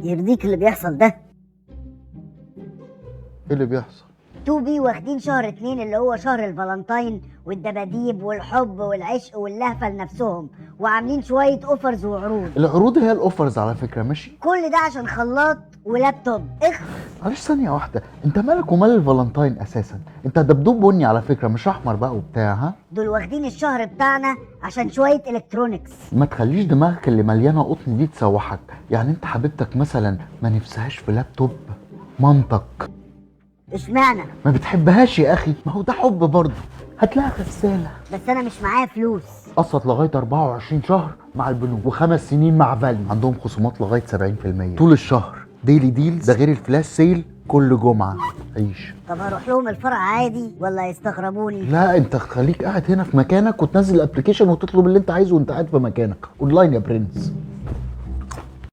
يرضيك اللي بيحصل ده؟ ايه اللي بيحصل؟ 2B واخدين شهر 2 اللي هو شهر الفالنتاين والدباديب والحب والعشق واللهفة لنفسهم، وعاملين شوية offers وعروض. العروض هي ال offers على فكرة، ماشي؟ كل ده عشان خلاط ولابتوب. اخ. معلش ثانية واحدة، انت مالك ومال الفالنتاين اساسا؟ انت دبدوب بني على فكرة، مش احمر بقى وبتاع. ها؟ دول واخدين الشهر بتاعنا عشان شوية electronics. ما تخليش دماغك اللي مليانة قطن دي تسوحك. يعني انت حبيبتك مثلا ما نفسهاش في لابتوب؟ مامتك اشمعنى؟ ما بتحبهاش يا اخي؟ ما هو ده حب برضه. هتلاقي غسالة. بس انا مش معايا فلوس. قسط لغاية 24 شهر مع البنوك وخمس سنين مع فاليو، عندهم خصومات لغاية 70% طول الشهر، daily deals، ده غير ال flash sale كل جمعه. عيش. طب هروح لهم الفرع عادي ولا يستغربوني؟ لا، انت خليك قاعد هنا في مكانك وتنزل ال application وتطلب اللي انت عايزه وانت قاعد في مكانك اونلاين يا برنس.